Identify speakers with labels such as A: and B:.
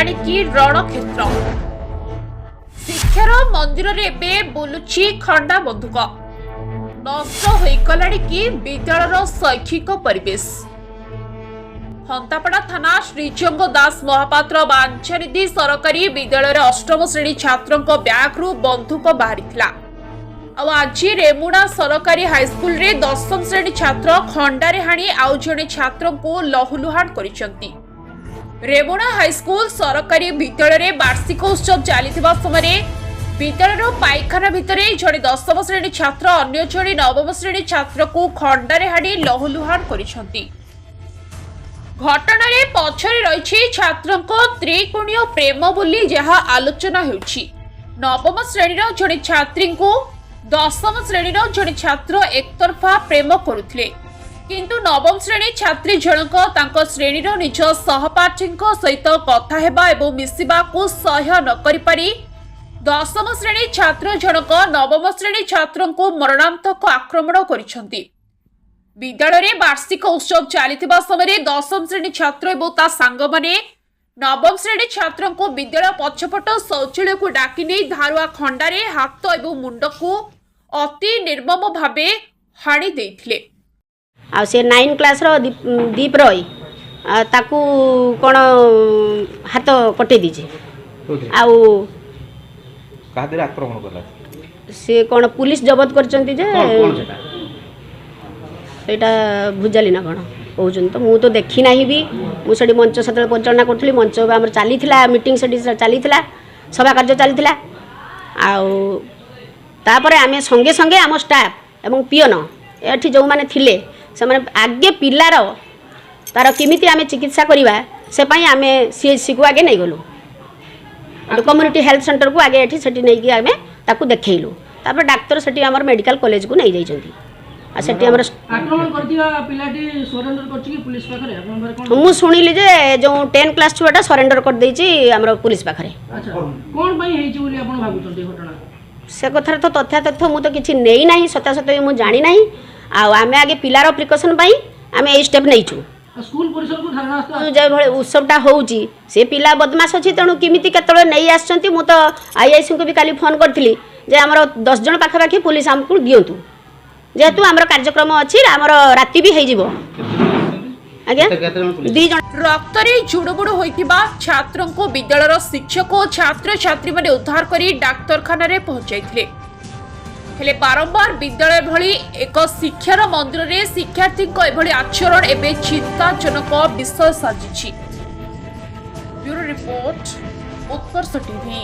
A: ହେଲାଣି କି ରଣକ୍ଷେତ୍ର? ଶିକ୍ଷାର ମନ୍ଦିରରେ ଏବେ ବୁଲୁଛି ଖଣ୍ଡା ବନ୍ଧୁକ। ନଷ୍ଟ ହୋଇଗଲାଣି କି ବିଦ୍ୟାଳୟର ଶୈକ୍ଷିକ ପରିବେଶ? ହନ୍ତାପଡ଼ା ଥାନା ଶ୍ରୀଜଙ୍ଗ ଦାସ ମହାପାତ୍ର ବାଞ୍ଛାନିଧି ସରକାରୀ ବିଦ୍ୟାଳୟରେ ଅଷ୍ଟମ ଶ୍ରେଣୀ ଛାତ୍ରଙ୍କ ବ୍ୟାଗରୁ ବନ୍ଧୁକ ବାହାରିଥିଲା। ଆଉ ଆଜି ରେମୁଣା ସରକାରୀ ହାଇସ୍କୁଲରେ ଦଶମ ଶ୍ରେଣୀ ଛାତ୍ର ଖଣ୍ଡାରେ ହାଣି ଆଉ ଜଣେ ଛାତ୍ରଙ୍କୁ ଲହୁଲୁହାଣ କରିଛନ୍ତି। ରେମୁଣା ହାଇସ୍କୁଲ ସରକାରୀ ବିଦ୍ୟାଳୟରେ ବାର୍ଷିକ ଉତ୍ସବ ଚାଲିଥିବା ସମୟରେ ବିଦ୍ୟାଳୟର ପାଇଖାନା ଭିତରେ ଜଣେ ଦଶମ ଶ୍ରେଣୀ ଛାତ୍ର ଅନ୍ୟ ଜଣେ ନବମ ଶ୍ରେଣୀ ଛାତ୍ରକୁ ଖଣ୍ଡାରେ ହାଣି ଲହୁଲୁହାଣ କରିଛନ୍ତି। ଘଟଣାରେ ପଛରେ ରହିଛି ଛାତ୍ରଙ୍କ ତ୍ରିକୋଣୀୟ ପ୍ରେମ ବୋଲି ଯାହା ଆଲୋଚନା ହେଉଛି। ନବମ ଶ୍ରେଣୀର ଜଣେ ଛାତ୍ରୀଙ୍କୁ ଦଶମ ଶ୍ରେଣୀର ଜଣେ ଛାତ୍ର ଏକତରଫା ପ୍ରେମ କରୁଥିଲେ। କିନ୍ତୁ ନବମ ଶ୍ରେଣୀ ଛାତ୍ରୀ ଜଣକ ତାଙ୍କ ଶ୍ରେଣୀର ନିଜ ସହପାଠୀଙ୍କ ସହିତ କଥା ହେବା ଏବଂ ମିଶିବାକୁ ସହ୍ୟ ନ କରିପାରି ଦଶମ ଶ୍ରେଣୀ ଛାତ୍ର ଜଣକ ନବମ ଶ୍ରେଣୀ ଛାତ୍ରଙ୍କୁ ମରଣାନ୍ତକ ଆକ୍ରମଣ କରିଛନ୍ତି। ବିଦ୍ୟାଳୟରେ ବାର୍ଷିକ ଉତ୍ସବ ଚାଲିଥିବା ସମୟରେ ଦଶମ ଶ୍ରେଣୀ ଛାତ୍ର ଏବଂ ତା ସାଙ୍ଗମାନେ ନବମ ଶ୍ରେଣୀ ଛାତ୍ରଙ୍କୁ ବିଦ୍ୟାଳୟ ପଛପଟ ଶୌଚାଳୟକୁ ଡାକି ନେଇ ଧାରୁଆ ଖଣ୍ଡାରେ ହାତ ଏବଂ ମୁଣ୍ଡକୁ ଅତି ନିର୍ମମ ଭାବେ ହାଣି ଦେଇଥିଲେ।
B: ଆଉ ସେ ନାଇନ୍ କ୍ଲାସ୍ର ଦୀପ ରୟ, ତାକୁ କ'ଣ ହାତ କଟେଇ ଦେଇଛି। ଆଉ
C: କାହା ଦେହରେ ଆକ୍ରମଣ କଲା?
B: ସେ କ'ଣ ପୁଲିସ ଜବତ କରିଛନ୍ତି ଯେ
C: କ'ଣ ସେଟା?
B: ସେଇଟା ଭୁଜାଲି ନା କ'ଣ କହୁଛନ୍ତି ତ। ମୁଁ ତ ଦେଖି ନାହିଁ ବି। ମୁଁ ସେଠି ମଞ୍ଚ ସେତେବେଳେ ପରିଚାଳନା କରୁଥିଲି। ମଞ୍ଚ ଆମର ଚାଲିଥିଲା, ମିଟିଂ ସେଠି ଚାଲିଥିଲା, ସଭା କାର୍ଯ୍ୟ ଚାଲିଥିଲା। ଆଉ ତାପରେ ଆମେ ସଙ୍ଗେ ସଙ୍ଗେ ଆମ ଷ୍ଟାଫ୍ ଏବଂ ପିଅନ ଏଠି ଯେଉଁମାନେ ଥିଲେ, ସେମାନେ ଆଗେ ପିଲାର ତାର କେମିତି ଆମେ ଚିକିତ୍ସା କରିବା, ସେ ପାଇଁ ଆମେ ସିଏଚସିକୁ ଆଗେ ନେଇଗଲୁ, କମ୍ୟୁନିଟି ହେଲ୍ଥ ସେଣ୍ଟରକୁ। ଆଗେ ଏଠି ସେଠି ନେଇକି ଆମେ ତାକୁ ଦେଖେଇଲୁ। ତାପରେ ଡାକ୍ତର ସେଠି ଆମର ମେଡ଼ିକାଲ କଲେଜକୁ ନେଇଯାଇଛନ୍ତି। ଆଉ ସେଠି ଆମର
D: ଆକ୍ରମଣ କରିଥିବା ପିଲାଟି ସରେଣ୍ଡର କରିଛି କି ପୁଲିସ ପାଖରେ? ଆପଣଙ୍କ ପାଖରେ କ'ଣ?
B: ମୁଁ ଶୁଣିଲି ଯେ ଯେଉଁ 10 କ୍ଲାସ୍ ଛୁଆଟା ସରେଣ୍ଡର କରିଦେଇଛି ଆମର ପୁଲିସ ପାଖରେ।
D: ଆଚ୍ଛା, କ'ଣ ପାଇଁ ହେଇଛି ବୋଲି ଆପଣ ଭାବୁଛନ୍ତି ଏ ଘଟଣା?
B: ସେ କଥାରେ ତ ତଥ୍ୟ ତଥ୍ୟ ମୁଁ ତ କିଛି ନେଇନାହିଁ, ସତ୍ୟାସତ୍ୟ ବି ମୁଁ ଜାଣିନାହିଁ। ଆଉ ଆମେ ଆଗେ ପିଲାର ପ୍ରିକସନ୍ ପାଇଁ ଆମେ ଏଇ ଷ୍ଟେପ୍ ନେଇଛୁ।
D: ଆଉ ସ୍କୁଲ ପରିସରକୁ ଧାରଣାସ୍ଥ
B: ଯେଭଳି ଉତ୍ସବଟା ହେଉଛି, ସେ ପିଲା ବଦମାସ ଅଛି, ତେଣୁ କେମିତି କେତେବେଳେ ନେଇ ଆସିଛନ୍ତି। ମୁଁ ତ ଆଇଆଇସିଙ୍କୁ ବି କାଲି ଫୋନ୍ କରିଥିଲି ଯେ ଆମର 10 ଜଣ ପାଖାପାଖି ପୁଲିସ ଆମକୁ ଦିଅନ୍ତୁ, ଯେହେତୁ ଆମର କାର୍ଯ୍ୟକ୍ରମ ଅଛି, ଆମର ରାତି ବି ହେଇଯିବ ଆଜ୍ଞା।
C: କେତେ ଜଣ ପୁଲିସ?
B: 2 ଜଣ।
A: ରକ୍ତରେ ଜୁଡୁବୁଡୁ ହୋଇଥିବା ଛାତ୍ରଙ୍କୁ ବିଦ୍ୟାଳୟର ଶିକ୍ଷକ ଓ ଛାତ୍ରଛାତ୍ରୀମାନେ ଉଦ୍ଧାର କରି ଡାକ୍ତରଖାନାରେ ପହଞ୍ଚାଇଥିଲେ। ହେଲେ ବାରମ୍ବାର ବିଦ୍ୟାଳୟ ଭଳି ଏକ ଶିକ୍ଷାର ମନ୍ଦିରରେ ଶିକ୍ଷାର୍ଥୀଙ୍କ ଏଭଳି ଆଚରଣ ଏବେ ଚିନ୍ତାଜନକ ବିଷୟ ସାଜିଛି। ବ୍ୟୁରୋ ରିପୋର୍ଟ, ଉତ୍କର୍ଷ ଟିଭି।